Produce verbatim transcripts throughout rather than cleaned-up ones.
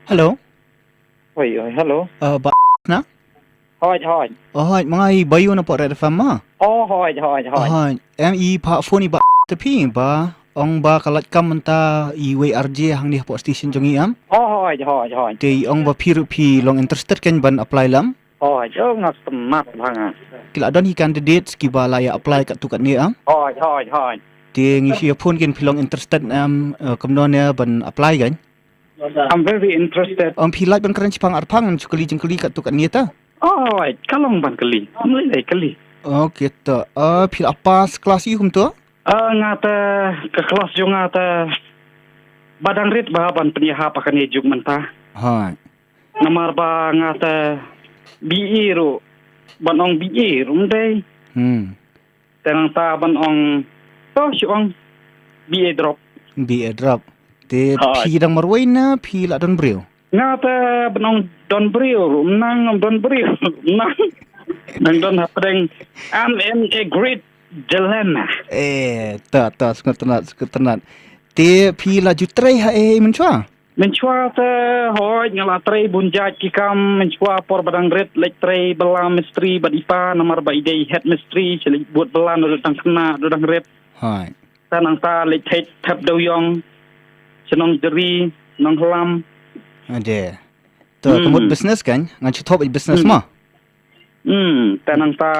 Hello. Oi, oi, hello. Uh, ba na? Hoi, hoi. Oh, hoi, ma nga i Bayu na pok Red F M ma. Oh, hoi, hoi, hoi. Hoi, em i pa phone i ba te phi ba ong ba ka lait kam mynta i wei R J hangne pok station jong i am. Oh, hoi, hoi, hoi. Te i ong ba phi ruh phi long interested kan ban apply lam. Oh, jo nga smat bha nga. Ki la don hi candidates ki ba la ïa apply kat tu kat ne am. Hoi, hoi, hoi. Te ngi shi phone kin phi long interested am, uh, kumno ne ban apply kan. I'm very interested. Ong phi lait ban kren shipang arpang ngan shu kylli jingkylli kat tu kat ne ta. Oh, ka long ban kylli. Mlei lei kylli. Okay ta. Uh, phi la pass class i kum tu? Uh, nga ta ka class jong nga ta ba dang rit ba ban pynïaha pa kane juk mynta. Hai. Namar ba nga ta B A ruh ban ong B A ruh mdei. Hmm. Te nangta ban ong to shu ong B A drop. B A drop. Te phi dang marwei na phi la don briew? Nga te ban ong don briew ruh nang, don briew ruh nang. Nang don hapdeng. I'm in a great dilemma. Eh, ta ta sngewtynnat, sngewtynnat. Te phi la ju trei ha eh mynshwa? Mynshwa te hoi nga la trei bun jait ki kam, mynshwa por ba dang rit leit trei bylla mistri bad i pa namar ba i dei head mistri, shu leit bud bylla na dang khynnah dang rit. Hoi. Te nangta leit thep thep dewïong shnong Jri, Nonghlam. Ade. To ka mut business kan, ngan shu thop business ma. Hmm, te nangta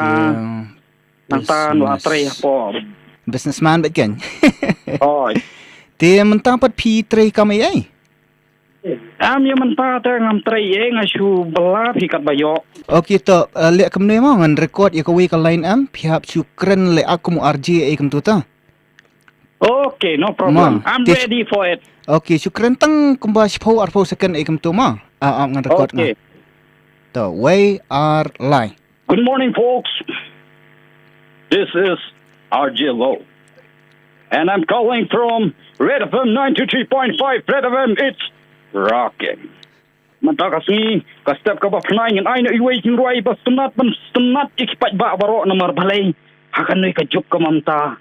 nangta nwa trei hapoh. Businessman bad kan. Hoi. Te mynta pat phi trei kam ei ei? Am ïa mynta te ngam trei ei, nga shu bylla phi kat ba ïoh. Okay to, uh, leh kumne mo ngan record ïa kawei ka line am, phi hap shu kren leh ak kum R J ei kumtu ta. Okay, no problem. I'm ready for it. Okay, shu kren tang kumba shiphew arphew second ei kumtu ma. Ah, ah, ngan record nga. Okay. To, wei ar lai. Good morning, folks. This is R J Low. And I'm calling from Red F M ninety-three point five. Red F M, it's rocking. Mynta ka sngi, ka step kaba pynai ngan ai na iwei jingrwai ba sngewtynnat ban sngewtynnat ïa ki paidbah baroh namar balei ha kane ka juk ka mynta.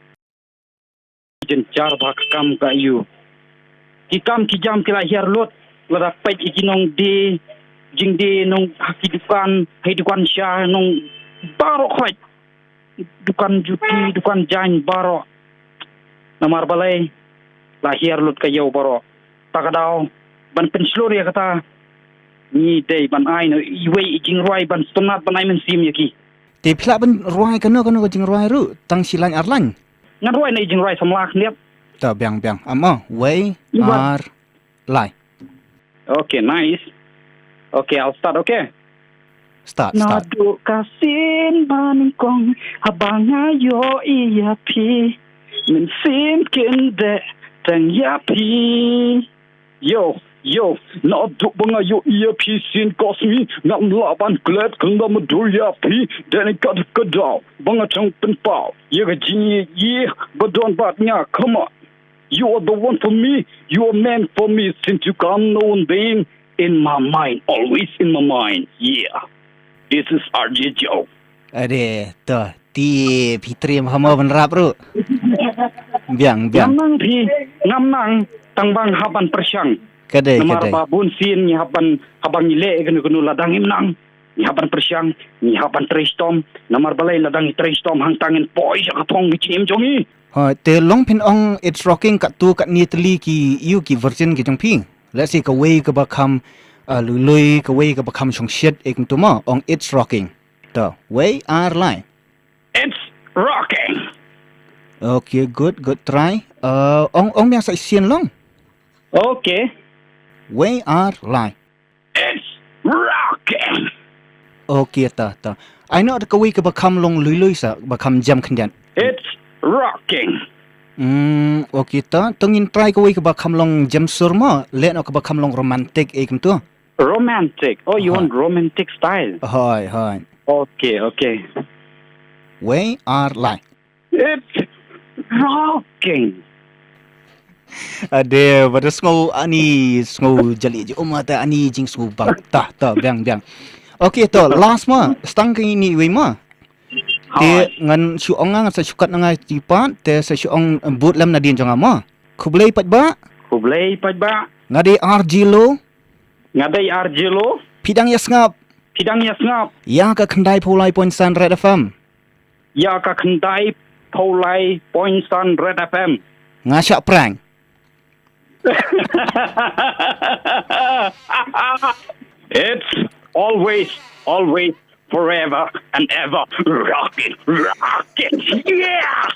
Jynjar ba ka kam ka ïu. Ki kam ki jam ki la hiar lut, lada peit ïa ki nongdie, jingdie nong ha ki dukan, ha ki dukan sha nong baroh khoit. Dukan juti, dukan jaiñ baroh. Namar balei la hiar lut ka ïew baroh. Ta ka daw ban pynshlur ïa kata. Ngi dei ban ai na iwei i jingrwai ban sngewtynnat ban ai mynsiem ïa ki. Te phi lah ban rwai kano kano ka jingrwai ruh tang shi lain ar lain. Ngan rwai na i jingrwai samla khyndiat. Ta biang biang. Amo, wei ar lai. Okay, nice. Okay, I'll start, okay? Start, start. Naduh ka sien ba nyngkong haba nga ïohi ïa phi, mynsiem kynduh tang ïa phi. Yo, yo, naduh ba nga ïohi ïa phi sien ka sngi, ngam lah ban klet khlem da mutdur ïa phi. Dei na kata ka daw ba nga shong pynpaw ïa ka jingïeit ba don bad nga, come on. You are the one for me. You are meant for me since you come known being in my mind, always in my mind. Yeah. This is R J Joe. Ade, to, ti phi triem hamo ban rap ruh. Biang, biang. Ngam nang phi, ngam nang tang ba nga hap ban pyrshang. Kadei, kadei. Namar ba bun sien ngi hap ban, haba ngi leh kano kano lada ngim nang, ngi hap ban pyrshang, ngi hap ban trei shitom. Namar balei lada ngi trei shitom hangta ngin poi sha ka thong ka jingim jong ngi. Ha, te long phin ong it's rocking katto katne tylli ki ïu ki version ki jong phi. Let's say kawei kaba kham, uh, lui lui, kawei kaba kham shongshit, eh, kumto mo, ong it's rocking. To, wei ar lai. It's rocking. Okay, good, good try. Uh, ong, ong biang sa shisien long. Okay. Wei ar lai. It's rocking. Okay, ta, ta. Ai noh kawei kaba kham long lui lui sa, ba kham jam khyndiat. It's rocking. Hmm, okay, ta. To ngin try kawei kaba kham long jam sur mo, leh noh kaba kham long romantic, eh, kumto. Romantic. Oh, you want romantic style? Hoi, hoi. Okay, okay. Wei ar lai. It's rocking. Ade, ba da sngew ani, sngew jali ji uma ta ani jingsngewbang. Ta, ta, biang, biang. Okay, to, last mo, stang kane iwei mo. Te ngan shu ong nga, ngan sa shu kat na nga tipat, te sa shu ong bud lem nadien jong nga mo. Khublei paidbah. Khublei paidbah. Nga dei R J Low. Nga dei R J Lo. Phi dang ïa sngap. Phi dang ïa sngap. Ïa ka khyndai phew lai point san Red F M. Ïa ka khyndai phew lai point san Red F M. Nga shah prank. It's always, always, forever and ever rocking, rocking. Yeah!